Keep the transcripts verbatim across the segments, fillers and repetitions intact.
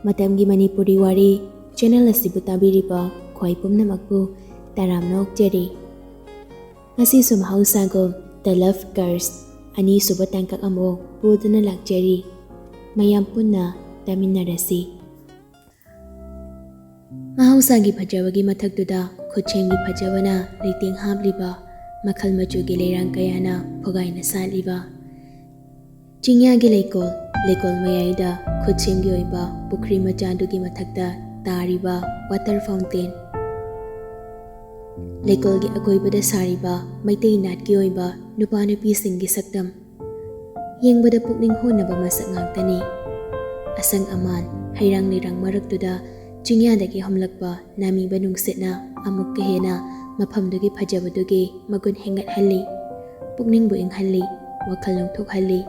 ꯃꯇꯝꯒꯤ ꯃꯅꯤꯄꯨꯔꯤ ꯋꯥꯔꯤ ꯆꯦꯅꯦꯜ ꯑꯁꯤꯕꯨ ꯇꯥꯕꯤꯔꯤꯕ ꯈ꯭ꯋꯥꯏ ꯄꯨꯝꯅꯃꯛꯄꯨ ꯇꯔꯥꯝꯅ ꯑꯣꯛꯆꯔꯤ꯫ ꯉꯁꯤꯁꯨ ꯃꯍꯧꯁꯥꯒꯨꯝ The Love Curse ꯑꯅꯤꯁꯨꯕ ꯇꯥꯡꯀꯛ ꯑꯃꯨꯛ ꯄꯨꯗꯨꯅ ꯂꯥꯛꯆꯔꯤ꯫ ꯃꯌꯥꯝ ꯄꯨꯟꯅ ꯇꯥꯃꯤꯟꯅꯔꯁꯤ꯫ ꯃꯍꯧꯁꯥꯒꯤ ꯐꯖꯕꯒꯤ ꯃꯊꯛꯇꯨꯗ ꯈꯨꯠꯁꯦꯝꯒꯤ ꯐꯖꯕꯅ ꯂꯩꯇꯦꯡ ꯍꯥꯞꯂꯤꯕ, ꯃꯈꯜ ꯃꯆꯨꯒꯤ ꯂꯩꯔꯥꯡ ꯀꯌꯥꯅ ꯐꯨꯒꯥꯏꯅ ꯁꯥꯠꯂꯤꯕ, ꯆꯤꯡꯌꯥꯒꯤ ꯂꯩꯀꯣꯜ, ꯂꯩꯀꯣꯜ ꯃꯌꯥꯏꯗ ꯈꯨꯠꯁꯦꯝꯒꯤ ꯑꯣꯏꯕ ꯄꯨꯈ꯭ꯔꯤ ꯃꯆꯥꯗꯨꯒꯤ ꯃꯊꯛꯇ ꯇꯥꯔꯤꯕ water fountain, ꯂꯩꯀꯣꯜꯒꯤ ꯑꯀꯣꯏꯕꯗ ꯁꯥꯔꯤꯕ ꯃꯩꯇꯩ ꯅꯥꯠꯀꯤ ꯑꯣꯏꯕ ꯅꯨꯄꯥ ꯅꯨꯄꯤꯁꯤꯡꯒꯤ ꯁꯛꯇꯝ, ꯌꯦꯡꯕꯗ ꯄꯨꯛꯅꯤꯡ ꯍꯨꯅꯕ ꯃꯁꯛ ꯉꯥꯛꯇꯅꯤ꯫ ꯑꯁꯪ ꯑꯃꯥꯟ, ꯍꯩꯔꯥꯡ ꯂꯩꯔꯥꯡ ꯃꯔꯛꯇꯨꯗ ꯆꯤꯡꯌꯥꯗꯒꯤ ꯍꯨꯝꯂꯛꯄ ꯅꯥꯃꯤꯕ ꯅꯨꯡꯁꯤꯠꯅ ꯑꯃꯨꯛꯀ ꯍꯦꯟꯅ ꯃꯐꯝꯗꯨꯒꯤ ꯐꯖꯕꯗꯨꯒꯤ ꯃꯒꯨꯟ ꯍꯦꯟꯒꯠꯍꯜꯂꯤ, ꯄꯨꯛꯅꯤꯡꯕꯨ ꯏꯪꯍꯜꯂꯤ, ꯋꯥꯈꯜ ꯅꯧꯊꯣꯛꯍꯜꯂꯤ꯫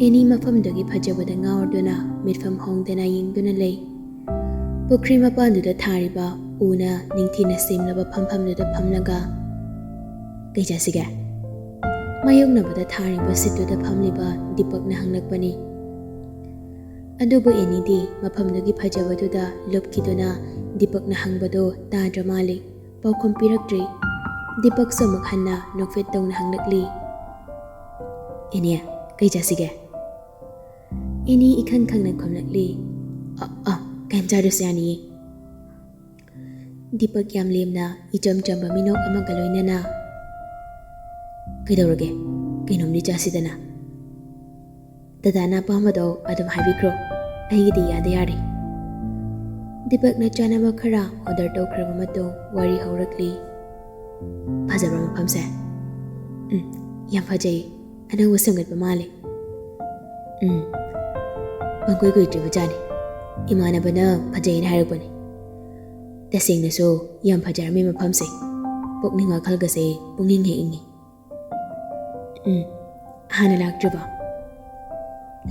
ꯑꯦꯅꯤ ꯃꯐꯝꯗꯨꯒꯤ ꯐꯖꯕꯗ ꯉꯥꯎꯔꯗꯨꯅ ꯃꯤꯠꯐꯝ ꯍꯣꯡꯗꯅ ꯌꯦꯡꯗꯨꯅ ꯂꯩ꯫ ꯄꯨꯈ꯭ꯔꯤ ꯃꯄꯥꯟꯗꯨꯗ ꯊꯥꯔꯤꯕ ꯎꯅ ꯅꯤꯡꯊꯤꯅ ꯁꯦꯝꯂꯕ ꯐꯝꯐꯝꯗꯨꯗ ꯐꯝꯂꯒ, "ꯀꯩ ꯆꯥꯁꯤꯒꯦ?" ꯃꯥꯌꯣꯛꯅꯕꯗ ꯊꯥꯔꯤꯕ ꯁꯤꯠꯇꯨꯗ ꯐꯝꯂꯤꯕ ꯗꯤꯄꯛꯅ ꯍꯪꯂꯛꯄꯅꯤ꯫ ꯑꯗꯨꯕꯨ ꯑꯦꯅꯤꯗꯤ ꯃꯐꯝꯗꯨꯒꯤ ꯐꯖꯕꯗꯨꯗ ꯂꯨꯞꯈꯤꯗꯨꯅ ꯗꯤꯄꯛꯅ ꯍꯪꯕꯗꯨ ꯇꯥꯗ꯭ꯔ ꯃꯥꯜꯂꯤ꯫ ꯄꯥꯎꯈꯨꯝ ꯄꯤꯔꯛꯇ꯭ꯔꯤ꯫ ꯗꯤꯄꯛꯁꯨ ꯑꯃꯨꯛ ꯍꯟꯅ ꯅꯣꯛꯐꯦꯠ ꯇꯧꯅ ꯍꯪꯂꯛꯂꯤ, "ꯑꯦꯅꯤ, ꯀꯩ ꯆꯥꯁꯤꯒꯦ?" ꯑꯦꯅꯤ ꯏꯈꯪ ꯈꯪꯅ ꯈꯨꯝꯂꯛꯂꯤ, "ꯑ, ꯑ, ꯀꯩꯝ ꯆꯥꯗ꯭ꯔꯁꯨ ꯌꯥꯅꯤꯌꯦ꯫" ꯗꯤꯄꯛ ꯌꯥꯝ ꯂꯦꯝꯅ ꯏꯆꯝ ꯆꯝꯕ ꯃꯤꯅꯣꯛ ꯑꯃꯒ ꯂꯣꯏꯅꯅ, "ꯀꯩꯗꯧꯔꯒꯦ? ꯀꯩꯅꯣꯝꯗꯤ ꯆꯥꯁꯤꯗꯅ꯫" "ꯗꯗꯥꯅ ꯑꯄꯥꯝꯕꯗꯣ ꯑꯗꯨꯝ ꯍꯥꯏꯕꯤꯈ꯭ꯔꯣ, ꯑꯩꯒꯤꯗꯤ ꯌꯥꯗ ꯌꯥꯔꯦ꯫" ꯗꯤꯄꯛꯅ ꯆꯥꯅꯕ ꯈꯔ ꯑꯣꯔꯗꯔ ꯇꯧꯈ꯭ꯔꯕ ꯃꯇꯨꯡ ꯋꯥꯔꯤ ꯍꯧꯔꯛꯂꯤ꯫ "ꯐꯖꯕ꯭ꯔꯥ ꯃꯐꯝꯁꯦ?" "ꯎꯝ, ꯌꯥꯝ ꯐꯖꯩ꯫ ꯑꯅꯧꯕ ꯁꯦꯝꯒꯠꯄ ꯃꯥꯜꯂꯦ꯫" "ꯎꯝ, ꯄꯪꯀꯨꯏ ꯀꯨꯏꯗ꯭ꯔꯤꯕꯖꯥꯠꯅꯤ꯫ ꯏꯃꯥꯟꯅꯕꯅ ꯐꯖꯩꯅ ꯍꯥꯏꯔꯛꯄꯅꯤ꯫ ꯇꯁꯦꯡꯅꯁꯨ ꯌꯥꯝ ꯐꯖꯔꯝꯃꯤ ꯃꯐꯝꯁꯦ꯫ ꯄꯨꯛꯅꯤꯡ ꯋꯥꯈꯜꯒꯁꯦ ꯄꯨꯡꯏꯪ ꯍꯦꯛ ꯏꯪꯉꯤ꯫" "ꯎꯝ, ꯍꯥꯟꯅ ꯂꯥꯛꯇ꯭ꯔꯤꯕꯣ?"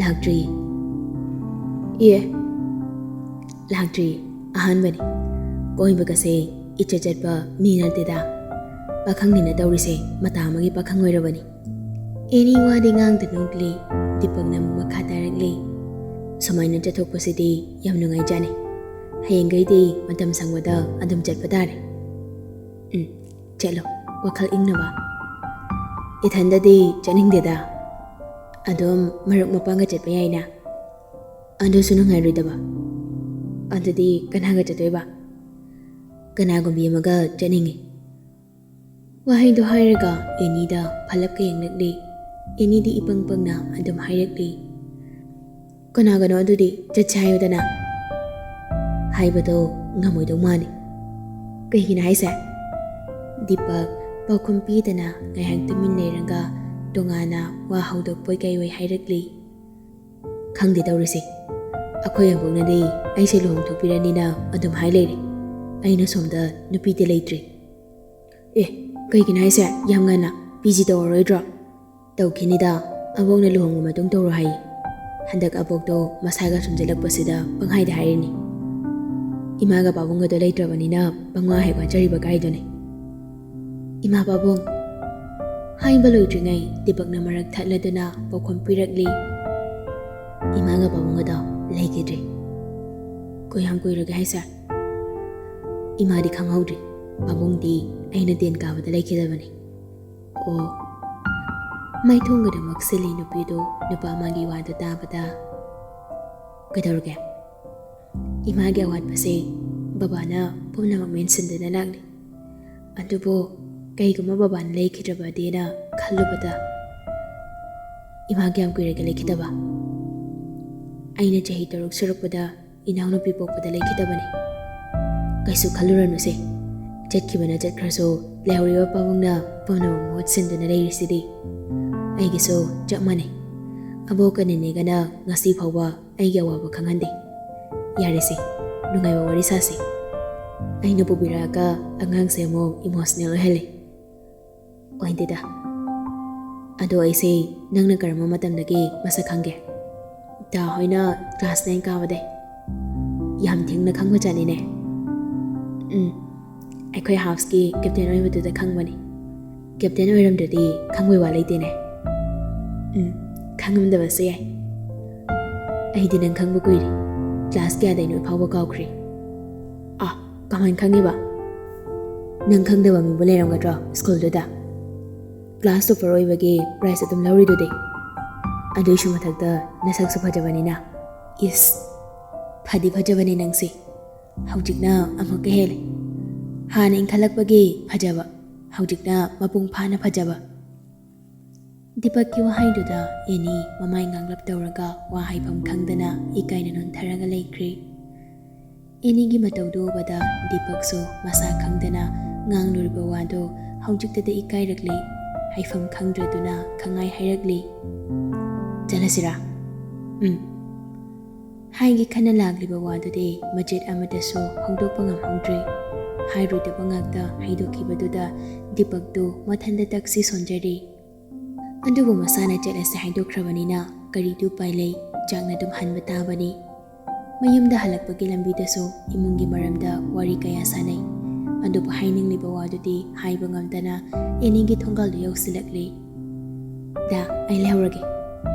"ꯂꯥꯛꯇ꯭ꯔꯤ꯫" "ꯑꯦ, ꯂꯥꯛꯇ꯭ꯔꯤ꯫ ꯑꯍꯥꯟꯕꯅꯤ꯫ ꯀꯣꯏꯕꯒꯁꯦ ꯏꯆꯠ ꯆꯠꯄ ꯃꯤ ꯅꯠꯇꯦꯗ꯫ ꯄꯥꯈꯪꯅꯤꯅ ꯇꯧꯔꯤꯁꯦ ꯃꯇꯥ ꯑꯃꯒꯤ ꯄꯥꯈꯪ ꯑꯣꯏꯔꯕꯅꯤ꯫" ꯑꯦꯅꯤ ꯋꯥꯗꯤ ꯉꯥꯡꯗ ꯅꯣꯛꯂꯤ꯫ ꯗꯤꯄꯛꯅ ꯑꯃꯨꯛ ꯃꯈꯥ ꯇꯥꯔꯛꯂꯤ꯫ ꯁꯨꯃꯥꯏꯅ ꯆꯠꯊꯣꯛꯄꯁꯤꯗꯤ ꯌꯥꯝ ꯅꯨꯡꯉꯥꯏꯖꯥꯅꯤ꯫ ꯍꯌꯦꯡꯈꯩꯗꯤ ꯃꯇꯝ ꯁꯪꯕꯗ ꯑꯗꯨꯝ ꯆꯠꯄ ꯇꯥꯔꯦ꯫ ꯎꯝ, ꯆꯠꯂꯣ, ꯋꯥꯈꯜ ꯏꯪꯅꯕ꯫ ꯏꯊꯟꯗꯗꯤ ꯆꯠꯅꯤꯡꯗꯦꯗ꯫ ꯑꯗꯨꯝ ꯃꯔꯨꯞ ꯃꯄꯥꯡꯒ ꯆꯠꯄ ꯌꯥꯏꯅ꯫ ꯑꯗꯨꯁꯨ ꯅꯨꯡꯉꯥꯏꯔꯣꯏꯗꯕ꯫ ꯑꯗꯨꯗꯤ ꯀꯅꯥꯒ ꯆꯠꯇꯣꯏꯕ? ꯀꯅꯥꯒꯨꯝꯕꯤ ꯑꯃꯒ ꯆꯠꯅꯤꯡꯉꯤ꯫ ꯋꯥꯍꯩꯗꯣ ꯍꯥꯏꯔꯒ ꯑꯦꯅꯤꯗ ꯐꯂꯞꯀ ꯌꯦꯡꯂꯛꯂꯤ꯫ ꯑꯦꯅꯤꯗꯤ ꯏꯄꯪ ꯄꯪꯅ ꯑꯗꯨꯝ ꯍꯥꯏꯔꯛꯂꯤ, "ꯀꯅꯥꯒꯅꯣ ꯑꯗꯨꯗꯤ ꯆꯠꯁꯦ ꯍꯥꯏꯌꯨꯗꯅ?" ꯍꯥꯏꯕꯗꯣ ꯉꯝꯃꯣꯏꯗꯧ ꯃꯥꯜꯂꯤ꯫ ꯀꯩꯒꯤꯅꯣ ꯍꯥꯏꯁꯦ? ꯗꯤꯄꯛ ꯄꯥꯎꯈꯨꯝ ꯄꯤꯗꯅ ꯉꯥꯏꯍꯥꯛ ꯇꯨꯃꯤꯟ ꯂꯩꯔꯒ ꯇꯣꯉꯥꯟꯅ ꯋꯥ ꯍꯧꯗꯣꯛꯄꯣꯏ ꯀꯩꯑꯣꯏ ꯍꯥꯏꯔꯛꯂꯤ꯫ ꯈꯪꯗꯦ ꯇꯧꯔꯤꯁꯦ꯫ ꯑꯩꯈꯣꯏ ꯑꯕꯣꯛꯅꯗꯤ ꯑꯩꯁꯦ ꯂꯨꯍꯣꯡꯊꯣꯛꯄꯤꯔꯅꯤꯅ ꯑꯗꯨꯝ ꯍꯥꯏ ꯂꯩꯔꯦ꯫ ꯑꯩꯅ ꯁꯣꯝꯗ ꯅꯨꯄꯤꯗꯤ ꯂꯩꯇ꯭ꯔꯤ꯫ ꯑꯦ, ꯀꯩꯒꯤꯅꯣ ꯍꯥꯏꯁꯦ? ꯌꯥꯝ ꯉꯟꯅ ꯄꯤ ꯖꯤ ꯇꯧꯔꯔꯣꯏꯗ꯭ꯔꯣ? ꯇꯧꯈꯤꯅꯤꯗ, ꯑꯕꯣꯛꯅ ꯂꯨꯍꯣꯡꯕ ꯃꯇꯨꯡ ꯇꯧꯔꯣ ꯍꯥꯏꯌꯦ꯫ ꯍꯟꯗꯛ ꯑꯕꯣꯛꯇꯣ ꯃꯁꯥꯒ ꯁꯣꯟꯖꯜꯂꯛꯄꯁꯤꯗ ꯄꯪꯍꯥꯏꯗ ꯍꯥꯏꯔꯤꯅꯤ꯫ ꯏꯃꯥꯒ ꯄꯥꯕꯨꯡꯒꯗꯣ ꯂꯩꯇ꯭ꯔꯕꯅꯤꯅ ꯄꯪꯋꯥ ꯍꯦꯛ ꯋꯥꯖꯔꯤꯕ ꯀꯥꯏꯗꯨꯅꯤ꯫ ꯏꯃꯥ ꯄꯥꯕꯨꯡ, ꯍꯥꯏꯕ ꯂꯣꯏꯗ꯭ꯔꯤꯉꯩ ꯗꯤꯄꯛꯅ ꯃꯔꯛ ꯊꯠꯂꯗꯨꯅ ꯄꯥꯎꯈꯨꯝ ꯄꯤꯔꯛꯂꯤ꯫ ꯏꯃꯥꯒ ꯄꯥꯕꯨꯡꯒꯗꯣ ꯂꯩꯈꯤꯗ꯭ꯔꯦ꯫ ꯀꯌꯥꯝ ꯀꯨꯏꯔꯒꯦ ꯍꯥꯏꯁꯦ? ꯏꯃꯥꯗꯤ ꯈꯪꯍꯧꯗ꯭ꯔꯤ꯫ ꯄꯥꯕꯨꯡꯗꯤ ꯑꯩꯅ ꯇꯦꯟ ꯀꯥꯕꯗ ꯂꯩꯈꯤꯗꯕꯅꯤ꯫ ꯑꯣ꯫ ꯃꯥꯏꯊꯣꯡꯒꯗ ꯃꯛꯁꯤꯜꯂꯤ ꯅꯨꯄꯤꯗꯨ ꯅꯨꯄꯥ ꯑꯃꯒꯤ ꯋꯥꯗꯨ ꯇꯥꯕꯗ꯫ ꯀꯩꯗꯧꯔꯒꯦ? ꯏꯃꯥꯒꯤ ꯑꯋꯥꯠꯄꯁꯦ ꯕꯕꯥꯅ ꯄꯨꯝꯅꯃꯛ ꯃꯦꯟꯁꯤꯟꯗꯨꯅ ꯂꯥꯛꯂꯤ꯫ ꯑꯗꯨꯕꯨ ꯀꯩꯒꯨꯝꯕ ꯕꯕꯥꯅ ꯂꯩꯈꯤꯗ꯭ꯔꯕꯗꯤꯅ ꯈꯜꯂꯨꯕꯗ꯫ ꯏꯃꯥ ꯀꯌꯥꯝ ꯀꯨꯏꯔꯒꯦ ꯂꯩꯈꯤꯗꯕ? ꯑꯩꯅ ꯆꯍꯤ ꯇꯔꯨꯛ ꯁꯨꯔꯛꯄꯗ ꯏꯅꯥꯎꯅꯨꯄꯤ ꯄꯣꯛꯄꯗ ꯂꯩꯈꯤꯗꯕꯅꯤ꯫ ꯀꯩꯁꯨ ꯈꯜꯂꯨꯔꯅꯨꯁꯦ꯫ ꯆꯠꯈꯤꯕꯅ ꯆꯠꯈ꯭ꯔꯁꯨ, ꯂꯩꯍꯧꯔꯤꯕ ꯄꯥꯕꯨꯡꯅ ꯄꯨꯝꯅꯃꯛ ꯃꯍꯨꯠ ꯁꯤꯟꯗꯨꯅ ꯂꯩꯔꯤꯁꯤꯗꯤ꯫ ꯑꯩꯒꯤꯁꯨ ꯆꯞ ꯃꯥꯟꯅꯩ꯫ ꯑꯕꯣꯛꯀ ꯅꯦꯅꯦꯒꯅ ꯉꯁꯤ ꯐꯥꯎꯕ ꯑꯩꯒꯤ ꯑꯋꯥꯕ ꯈꯪꯍꯟꯗꯦ꯫ ꯌꯥꯔꯦꯁꯦ, ꯅꯨꯡꯉꯥꯏꯕ ꯋꯥꯔꯤ ꯁꯥꯁꯦ꯫ ꯑꯩꯅ ꯄꯨꯕꯤꯔꯛꯑꯒ ꯑꯉꯥꯡꯁꯦ ꯑꯃꯨꯛ ꯏꯃꯣꯁꯅꯦꯜ ꯑꯣꯏꯍꯜꯂꯦ꯫ ꯑꯣꯏꯗꯦꯗ꯫ ꯑꯗꯣ ꯑꯩꯁꯦ ꯅꯪꯅ ꯀꯔꯝꯕ ꯃꯇꯝꯗꯒꯤ ꯃꯁꯛ ꯈꯪꯒꯦ? ꯗꯥ ꯍꯣꯏꯅ ꯀ꯭ꯂꯥꯁ ꯅꯥꯏꯟ ꯀꯥꯕꯗꯩ꯫ ꯌꯥꯝ ꯊꯦꯡꯅ ꯈꯪꯕ ꯖꯥꯠꯅꯤꯅꯦ꯫ ꯎꯝ, ꯑꯩꯈꯣꯏ ꯍꯥꯎꯁꯀꯤ ꯀꯦꯞꯇꯦꯟ ꯑꯣꯏꯕꯗꯨꯗ ꯈꯪꯕꯅꯤ꯫ ꯀꯦꯞꯇꯦꯟ ꯑꯣꯏꯔꯝꯗ꯭ꯔꯗꯤ ꯈꯪꯕꯩ ꯋꯥ ꯂꯩꯇꯦꯅꯦ꯫ ꯎꯝ, ꯈꯪꯉꯝꯗꯕꯁꯨ ꯌꯥꯏ꯫ ꯑꯩꯗꯤ ꯅꯪ ꯈꯪꯕ ꯀꯨꯏꯔꯦ꯫ ꯀ꯭ꯂꯥꯁ ꯀꯌꯥꯗꯩꯅꯣ ꯐꯥꯎꯕ ꯀꯥꯎꯈ꯭ꯔꯦ꯫ ꯑꯥ, ꯀꯃꯥꯏꯅ ꯈꯪꯉꯤꯕ? ꯅꯪ ꯈꯪꯗꯕ ꯃꯤꯕꯨ ꯂꯩꯔꯝꯒꯗ꯭ꯔꯣ ꯁ꯭ꯀꯨꯜꯗꯨꯗ? ꯀ꯭ꯂꯥꯁ ꯇꯣꯄꯔ ꯑꯣꯏꯕꯒꯤ ꯄ꯭ꯔꯥꯏꯖ ꯑꯗꯨꯝ ꯂꯧꯔꯤꯗꯨꯗꯤ꯫ ꯑꯗꯨꯏꯁꯨ ꯃꯊꯛꯇ ꯅꯁꯛꯁꯨ ꯐꯖꯕꯅꯤꯅ꯫ ꯏꯁ, ꯐꯗꯤ ꯐꯖꯕꯅꯤ ꯅꯪꯁꯦ꯫ ꯍꯧꯖꯤꯛꯅ ꯑꯃꯨꯛꯀ ꯍꯦꯜꯂꯦ꯫ ꯍꯥꯟꯅ ꯏꯟꯈꯠꯂꯛꯄꯒꯤ ꯐꯖꯕ, ꯍꯧꯖꯤꯛꯅ ꯃꯄꯨꯡ ꯐꯥꯅ ꯐꯖꯕ꯫ ꯗꯤꯄꯛꯀꯤ ꯋꯥꯍꯩꯗꯨꯗ ꯑꯦꯅꯤ ꯃꯃꯥꯏ ꯉꯥꯡꯂꯞ ꯇꯧꯔꯒ ꯋꯥ ꯍꯥꯏꯐꯝ ꯈꯪꯗꯅ ꯏꯀꯥꯏꯅ ꯅꯣꯟꯊꯔꯒ ꯂꯩꯈ꯭ꯔꯦ꯫ ꯑꯦꯅꯤꯒꯤ ꯃꯇꯧꯗꯨ ꯎꯕꯗ ꯗꯤꯄꯛꯁꯨ ꯃꯁꯥ ꯈꯪꯗꯅ ꯉꯥꯡꯂꯨꯔꯤꯕ ꯋꯥꯗꯨ ꯍꯧꯖꯤꯛꯇꯗ ꯏꯀꯥꯏꯔꯛꯂꯦ꯫ ꯍꯥꯏꯐꯝ ꯈꯪꯗ꯭ꯔꯗꯨꯅ ꯈꯪꯉꯥꯏ ꯍꯥꯏꯔꯛꯂꯦ꯫ "ꯆꯠꯂꯁꯤꯔꯥ?" "ꯎꯝ" ꯍꯥꯏꯒꯦ ꯈꯟꯅ ꯂꯥꯛꯂꯤꯕ ꯋꯥꯗꯨꯗꯤ ꯃꯆꯦꯠ ꯑꯃꯠꯇꯁꯨ ꯍꯧꯗꯣꯛꯄ ꯉꯝꯍꯧꯗ꯭ꯔꯦ꯫ ꯍꯥꯏꯔꯣꯏꯗꯕ ꯉꯥꯛꯇ ꯍꯥꯏꯗꯣꯛꯈꯤꯕꯗꯨꯗ ꯗꯤꯄꯛꯇꯨ ꯃꯊꯟꯗ ꯇꯛꯁꯤ ꯁꯣꯟꯖꯔꯦ꯫ ꯑꯗꯨꯕꯨ ꯃꯁꯥꯅ ꯆꯠꯂꯁꯦ ꯍꯥꯏꯗꯣꯛꯈ꯭ꯔꯕꯅꯤꯅ ꯀꯔꯤꯗꯤ ꯎꯄꯥꯏ ꯂꯩ? ꯆꯥꯛꯅ ꯑꯗꯨꯝ ꯍꯟꯕ ꯇꯥꯕꯅꯤ꯫ ꯃꯌꯨꯝꯗ ꯍꯜꯂꯛꯄꯒꯤ ꯂꯝꯕꯤꯗꯁꯨ ꯏꯃꯨꯡꯒꯤ ꯃꯔꯝꯗ ꯋꯥꯔꯤ ꯀꯌꯥ ꯁꯥꯟꯅꯩ꯫ ꯑꯗꯨꯕꯨ ꯍꯥꯏꯅꯤꯡꯂꯤꯕ ꯋꯥꯗꯨꯗꯤ ꯍꯥꯏꯕ ꯉꯝꯗꯅ ꯑꯦꯅꯤꯒꯤ ꯊꯣꯡꯒꯥꯜꯗꯨ ꯌꯧꯁꯤꯜꯂꯛꯂꯦ꯫ "ꯗꯥ, ꯑꯩ ꯂꯩꯍꯧꯔꯒꯦ꯫"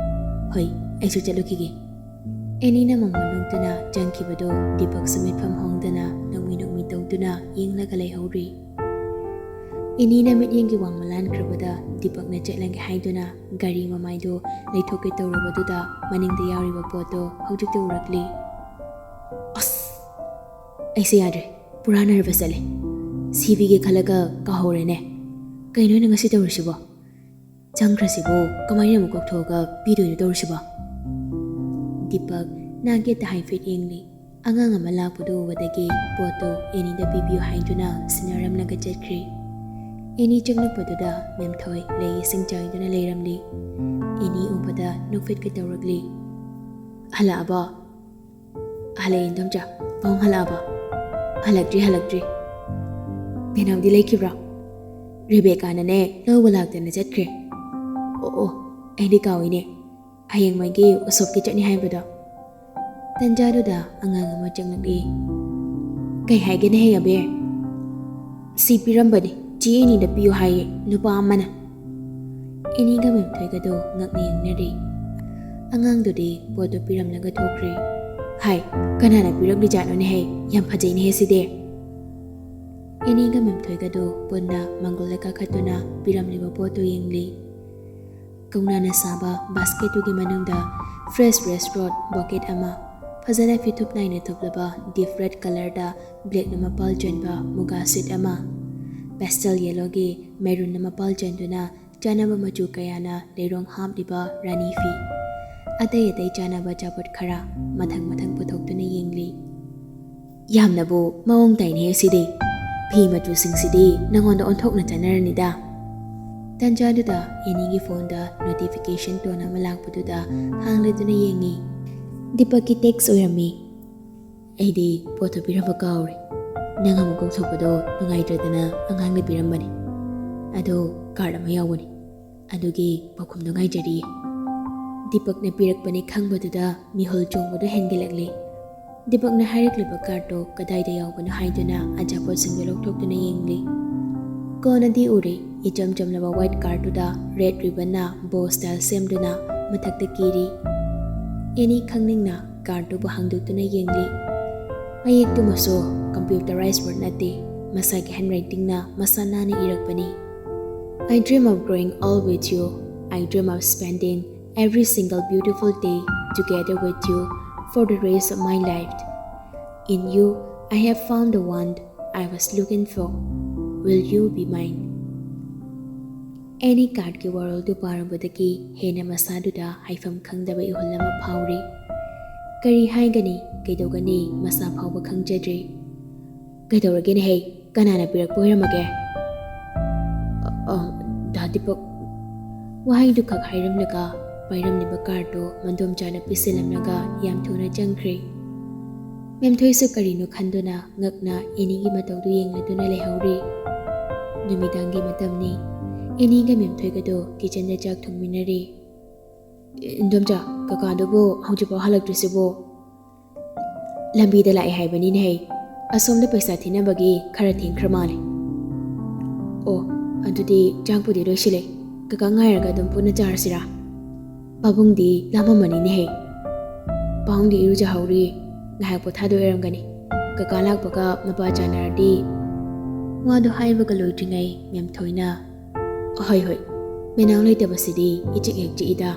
"ꯍꯣꯏ, ꯑꯩꯁꯨ ꯆꯠꯂꯨꯈꯤꯒꯦ꯫" ꯑꯦꯅꯤꯅ ꯃꯉꯣꯟ ꯅꯣꯛꯇꯨꯅ ꯆꯪꯈꯤꯕꯗꯣ ꯗꯤꯄꯛꯁꯨ ꯃꯤꯠꯐꯝ ꯍꯣꯡꯗꯅ ꯅꯣꯛꯃꯤ ꯅꯣꯛꯃꯤ ꯇꯧꯗꯨꯅ ꯌꯦꯡꯂꯒ ꯂꯩꯍꯧꯔꯤ꯫ ꯑꯦꯅꯤꯅ ꯃꯤꯠꯌꯦꯡꯒꯤ ꯋꯥꯡꯃ ꯂꯥꯟꯈ꯭ꯔꯕꯗ ꯗꯤꯄꯛꯅ ꯆꯠꯂꯒꯦ ꯍꯥꯏꯗꯨꯅ ꯒꯥꯔꯤ ꯃꯃꯥꯏꯗꯨ ꯂꯩꯊꯣꯛꯀꯦ ꯇꯧꯔꯕꯗꯨꯗ ꯃꯅꯤꯡꯗ ꯌꯥꯎꯔꯤꯕ ꯄꯣꯠꯇꯣ ꯍꯧꯖꯤꯛꯇ ꯎꯔꯛꯂꯤ꯫ "ꯑꯁ! ꯑꯩꯁꯦ ꯌꯥꯗ꯭ꯔꯦ, ꯄꯨꯔꯥ ꯅꯔꯚꯁ ꯆꯠꯂꯦ꯫ ꯁꯤꯕꯤꯒꯦ ꯈꯜꯂꯒ ꯀꯥꯎꯍꯧꯔꯦꯅꯦ꯫ ꯀꯩꯅꯣ ꯑꯩꯅ ꯉꯁꯤ ꯇꯧꯔꯤꯁꯤꯕꯣ? ꯆꯪꯈ꯭ꯔꯁꯤꯕꯨ ꯀꯃꯥꯏꯅ ꯑꯃꯨꯛ ꯀꯧꯊꯣꯛꯑꯒ ꯄꯤꯗꯣꯏꯅꯣ ꯇꯧꯔꯤꯁꯤꯕꯣ?" ꯗꯤꯄꯛ ꯅꯥꯒꯦꯠꯇ ꯍꯥꯏꯐꯦꯠ ꯌꯦꯡꯂꯤ꯫ ꯑꯉꯥꯡ ꯑꯃ ꯂꯥꯛꯄꯗꯨ ꯎꯕꯗꯒꯤ ꯄꯣꯠꯇꯨ ꯑꯦꯅꯤꯗ ꯄꯤꯕꯤꯌꯨ ꯍꯥꯏꯗꯨꯅ ꯁꯤꯟꯅꯔꯝꯂꯒ ꯆꯠꯈ꯭ꯔꯦ꯫ ꯑꯦꯅꯤ ꯆꯪꯂꯛꯄꯗꯨꯗ ꯃꯦꯝꯊꯣꯏ ꯂꯩ ꯏꯁꯤꯡ ꯆꯥꯏꯗꯨꯅ ꯂꯩꯔꯝꯂꯤ꯫ ꯑꯦꯅꯤ ꯎꯕꯗ ꯅꯣꯛꯐꯦꯠꯀ ꯇꯧꯔꯛꯂꯤ꯫ "ꯍꯜꯂꯛꯑꯕꯣ?" "ꯍꯜꯂꯛꯑꯦ, ꯏꯟꯗꯣꯝꯆꯥ꯫ ꯄꯥꯕꯨꯡ ꯍꯜꯂꯛꯑꯕꯣ?" "ꯍꯜꯂꯛꯇ꯭ꯔꯤ, ꯍꯜꯂꯛꯇ꯭ꯔꯤ꯫" "ꯄꯦꯅꯥꯎꯗꯤ ꯂꯩꯈꯤꯕ꯭ꯔꯣ?" "ꯔꯦꯕꯦꯀꯥꯅꯅꯦ ꯂꯧꯕ ꯂꯥꯛꯇꯅ ꯆꯠꯈ꯭ꯔꯦ꯫" "ꯑꯣ, ꯑꯣ, ꯑꯩꯗꯤ ꯀꯥꯎꯏꯅꯦ꯫ ꯍꯌꯦꯡ ꯃꯣꯏꯒꯤ ꯎꯁꯣꯞꯀꯤ ꯆꯠꯅꯤ ꯍꯥꯏꯕꯗꯣ꯫" ꯇꯟꯖꯥꯗꯨꯗ ꯑꯉꯥꯡ ꯑꯃ ꯆꯪꯂꯛꯏ꯫ "ꯀꯩ ꯍꯥꯏꯒꯦꯅꯦ ꯍꯦ ꯑꯕꯦꯔ?" "ꯁꯤ ꯄꯤꯔꯝꯕꯅꯤ, ꯆꯦ ꯑꯦꯅꯤꯗ ꯄꯤꯌꯨ ꯍꯥꯏꯌꯦ ꯅꯨꯄꯥ ꯑꯃꯅ꯫" ꯑꯦꯅꯤꯒ ꯃꯦꯝꯊꯣꯏꯒꯗꯣ ꯉꯛꯅ ꯌꯦꯡꯅꯔꯤ꯫ ꯑꯉꯥꯡꯗꯨꯗꯤ ꯄꯣꯠꯇꯨ ꯄꯤꯔꯝꯂꯒ ꯊꯣꯛꯈ꯭ꯔꯦ꯫ "ꯍꯥꯏ, ꯀꯅꯥꯅ ꯄꯤꯔꯛꯂꯤꯖꯥꯠꯅꯣꯅꯦꯍꯦ? ꯌꯥꯝ ꯐꯖꯩꯅꯦꯍꯦ ꯁꯤꯗꯤ!" ꯑꯦꯅꯤꯒ ꯃꯦꯝꯊꯣꯏꯒꯗꯨ ꯄꯨꯟꯅ ꯃꯪꯒꯣꯜꯗ ꯀꯥꯈꯠꯇꯨꯅ ꯄꯤꯔꯝꯂꯤꯕ ꯄꯣꯠꯇꯨ ꯌꯦꯡꯂꯤ꯫ ꯀꯧꯅꯥꯅ ꯁꯥꯕ ꯕꯥꯁꯀꯦꯠꯇꯨꯒꯤ ꯃꯅꯨꯡꯗ fresh rose rose bucket ꯑꯃ, ꯐꯖꯅ ꯐꯤꯊꯨꯞ ꯅꯥꯏꯅ ꯊꯨꯞꯂꯕ deep red colourꯗ blackꯅ ꯃꯄꯥꯜ ꯆꯦꯟꯕ ꯃꯨꯒꯥ suit ꯑꯃ, pastel yellowꯒꯤ maroonꯅ ꯃꯄꯥꯜ ꯆꯦꯟꯗꯨꯅ ꯆꯥꯅꯕ ꯃꯆꯨ ꯀꯌꯥꯅ ꯂꯩꯔꯣꯡ ꯍꯥꯞꯂꯤꯕ ꯔꯥꯅꯤ ꯐꯤ, ꯑꯇꯩ ꯑꯇꯩ ꯆꯥꯅꯕ ꯑꯆꯥꯄꯣꯠ ꯈꯔ ꯃꯊꯪ ꯃꯊꯪ ꯄꯨꯊꯣꯛꯇꯨꯅ ꯌꯦꯡꯂꯤ꯫ "ꯌꯥꯝꯅꯕꯨ ꯃꯑꯣꯡ ꯇꯥꯏꯅꯦ ꯁꯤꯗꯤ꯫ ꯐꯤ ꯃꯆꯨꯁꯤꯡꯁꯤꯗꯤ ꯅꯉꯣꯟꯗ ꯑꯣꯟꯊꯣꯛꯅ ꯆꯥꯟꯅꯔꯅꯤꯗ!" ꯇꯟꯖꯥꯗꯨꯗ ꯑꯦꯅꯤꯒꯤ phoneꯗ notification tone ꯑꯃ ꯂꯥꯛꯄꯗꯨꯗ ꯍꯥꯡꯂꯗꯨꯅ ꯌꯦꯡꯉꯤ꯫ ꯗꯤꯄꯛꯀꯤ text ꯑꯣꯏꯔꯝꯃꯤ꯫ "ꯑꯩꯗꯤ ꯄꯣꯠꯇꯣ ꯄꯤꯔꯝꯕ ꯀꯥꯎꯔꯦ꯫ ꯅꯪ ꯑꯃꯨꯛ ꯀꯧꯊꯣꯛꯄꯗꯣ ꯅꯨꯡꯉꯥꯏꯇ꯭ꯔꯗꯅ ꯑꯉꯥꯡꯗ ꯄꯤꯔꯝꯕꯅꯤ꯫ ꯑꯗꯣ card ꯑꯃ ꯌꯥꯎꯕꯅꯤ꯫ ꯑꯗꯨꯒꯤ ꯄꯥꯎꯈꯨꯝꯗꯣ ꯉꯥꯏꯖꯔꯤꯌꯦ꯫" ꯗꯤꯄꯛꯅ ꯄꯤꯔꯛꯄꯅꯤ ꯈꯪꯕꯗꯨꯗ ꯃꯤꯍꯨꯜ ꯆꯣꯡꯕꯗꯨ ꯍꯦꯟꯒꯠꯂꯛꯂꯤ꯫ ꯗꯤꯄꯛꯅ ꯍꯥꯏꯔꯛꯂꯤꯕ cardꯗꯣ ꯀꯗꯥꯏꯗ ꯌꯥꯎꯕꯅꯣ ꯍꯥꯏꯗꯨꯅ ꯑꯆꯥꯄꯣꯠꯁꯤꯡꯗꯨ ꯂꯧꯊꯣꯛꯇꯨꯅ ꯌꯦꯡꯂꯤ꯫ ꯀꯣꯟꯅꯗꯤ ꯎꯔꯦ, ꯏꯆꯝ ꯆꯝꯂꯕ white cardꯗꯨꯗ red ribbonꯅ bow style ꯁꯦꯝꯗꯨꯅ ꯃꯊꯛꯇ ꯀꯤꯔꯤ꯫ ꯑꯦꯅꯤ ꯈꯪꯅꯤꯡꯅ cardꯗꯨꯕꯨ ꯍꯥꯡꯗꯣꯛꯇꯨꯅ ꯌꯦꯡꯂꯤ꯫ ꯃꯌꯦꯛꯇꯨꯃꯁꯨ computerized word ꯅꯠꯇꯦ, ꯃꯁꯥꯒꯤ handwritingꯅ ꯃꯁꯥ ꯅꯥꯟꯅ ꯏꯔꯛꯄꯅꯤ꯫ "I dream of growing old with you. I dream of spending every single beautiful day together with you for the rest of my life. In you, I have found the one I was looking for. Will you be mine?" ꯑꯦꯅꯤ cardꯀꯤ ꯋꯥꯔꯣꯜꯗꯨ ꯄꯥꯔꯨꯕꯗꯒꯤ ꯍꯦꯟꯅ ꯃꯁꯥꯗꯨꯗ ꯍꯥꯏꯐꯝ ꯈꯪꯗꯕ ꯏꯍꯨꯜ ꯑꯃ ꯐꯥꯎꯔꯤ꯫ ꯀꯔꯤ ꯍꯥꯏꯒꯅꯤ, ꯀꯩꯗꯧꯒꯅꯤ, ꯃꯁꯥ ꯐꯥꯎꯕ ꯈꯪꯖꯗ꯭ꯔꯦ꯫ "ꯀꯩꯗꯧꯔꯒꯦꯅꯦꯍꯦ? ꯀꯅꯥꯅ ꯄꯤꯔꯛꯄ ꯑꯣꯏꯔꯝꯃꯒꯦ?" "ꯑ, ꯑ, ꯗꯥ ꯗꯤꯄꯛ꯫" ꯋꯥꯍꯩꯗꯨ ꯈꯛ ꯍꯥꯏꯔꯝꯂꯒ ꯄꯥꯏꯔꯝꯂꯤꯕ cardꯗꯨ ꯃꯟꯗꯣꯝꯆꯥꯗ ꯄꯤꯁꯤꯜꯂꯝꯂꯒ ꯌꯥꯝ ꯊꯨꯅ ꯆꯪꯈ꯭ꯔꯦ꯫ ꯃꯦꯝꯊꯣꯏꯁꯨ ꯀꯔꯤꯅꯣ ꯈꯟꯗꯨꯅ ꯉꯛꯅ ꯑꯦꯅꯤꯒꯤ ꯃꯇꯧꯗꯨ ꯌꯦꯡꯂꯗꯨꯅ ꯂꯩꯍꯧꯔꯤ꯫ ꯅꯨꯃꯤꯗꯥꯡꯒꯤ ꯃꯇꯝꯅꯤ꯫ ꯑꯦꯅꯤꯒ ꯃꯦꯝꯊꯣꯏꯒꯗꯣ kitchenꯗ ꯆꯥꯛ ꯊꯣꯡꯃꯤꯟꯅꯔꯤ꯫ "ꯏꯟꯗꯣꯝꯆꯥ, ꯀꯀꯥꯗꯨꯕꯨ ꯍꯧꯖꯤꯛꯐꯥꯎ ꯍꯜꯂꯛꯇ꯭ꯔꯤꯁꯤꯕꯨ?" "ꯂꯝꯕꯤꯗ ꯂꯥꯛꯑꯦ ꯍꯥꯏꯕꯅꯤꯅꯦꯍꯦ꯫ ꯑꯁꯣꯝꯗ ꯄꯩꯁꯥ ꯊꯤꯅꯕꯒꯤ ꯈꯔ ꯊꯦꯡꯈ꯭ꯔ ꯃꯥꯜꯂꯦ꯫" "ꯑꯣ, ꯑꯗꯨꯗꯤ ꯆꯥꯛꯄꯨꯗꯤ ꯂꯣꯏꯁꯤꯜꯂꯦ꯫ ꯀꯀꯥ ꯉꯥꯏꯔꯒ ꯑꯗꯨꯝ ꯄꯨꯟꯅ ꯆꯥꯔꯁꯤꯔꯥ?" ꯄꯥꯕꯨꯡꯗꯤ ꯂꯥꯝꯃꯝꯃꯅꯤꯅꯦꯍꯦ꯫ ꯄꯥꯕꯨꯡꯗꯤ ꯏꯔꯨꯖꯍꯧꯔꯤ꯫ ꯉꯥꯏꯍꯥꯛ ꯄꯣꯊꯥꯗꯣꯏ ꯑꯣꯏꯔꯝꯒꯅꯤ꯫ ꯀꯀꯥ ꯂꯥꯛꯄꯒ ꯃꯄꯥ ꯆꯥꯟꯅꯔꯗꯤ꯫ ꯋꯥꯗꯣ ꯍꯥꯏꯕꯒ ꯂꯣꯏꯗ꯭ꯔꯤꯉꯩ ꯃꯦꯝꯊꯣꯏꯅ, "ꯍꯣꯏ, ꯍꯣꯏ, ꯃꯦꯅꯥꯎ ꯂꯩꯇꯕꯁꯤꯗꯤ ꯏꯆꯤꯛ ꯍꯦꯛ ꯆꯤꯛꯏꯗ꯫